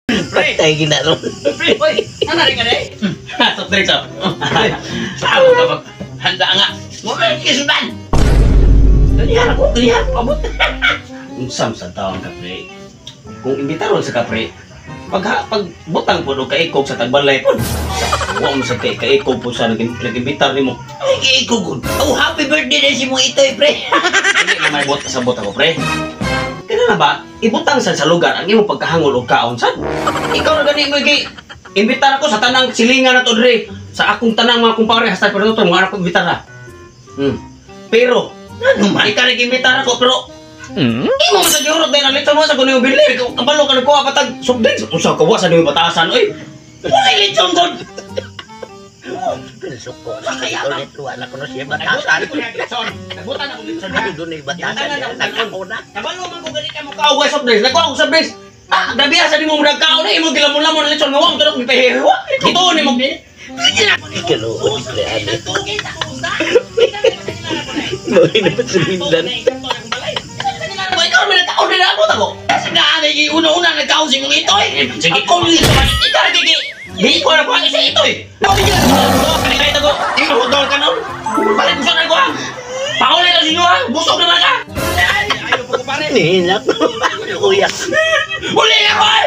Patay gina ron. Uy, ano rin ka na eh? Soft drinks oh. Sama ka mag handa nga. Mo may kisudan. Ganihan ako, ganihan ako, abot. Unsam sa taon ka, pre. Kung imbitaron sa kapre, pag butang po og kaikog sa tagbalay po. Wa mo sa kay kaikog po sa nag-imbitar nimo. Ay, kay ko gud. Oh, happy birthday na si mo itoy, pre. Hindi na may bot sa bot ako, pre. Kaya na ba, ibutang sa lugar ang imong pagkahangol og kaon sad. Ikaw na gani mo kay imbitar ako sa tanang silingan na to dre. Sa akong tanang mga kumpare hasta pero to mga ako imbitar na. Pero Ano man? ikaw nag-imbitar ako pero imo man sa giurot dahil ang litson mo sa kuno yung bili. Ikaw kabalo ka nagkuha pa tag soft drinks. Unsa ka wa sa nimo batasan oy. Unsay litson gud? Suko na kayo ulit. Wala ko na siya batasan. Nagbutan ako litson. Ano doon ay batasan niya? Nagkako na. Kabalo man ko gani ka mo kaaway soft drinks. Nagkuha ko soft drinks. Ah, grabe sa nimo murag kaon na imo gilamon-lamon ang litson nga wa mo tulog gipahiwa. Ito ni mo. Kaluod, pre, ano. Mawin na sa mindan. Ikaw man nagkaon rin ako tako. Kasi na, una-una nagkaon si mong itoy. Sige. Ako nito. Ikaw na gigi. Di ko na kuha isa ito eh. Kaya ito ko. Ikaw dol ka nun. Balik gusto na ko ah. Paulay na sinyo ah. Busog naman ka. Nihinak ko. Uyak. Uli ako eh.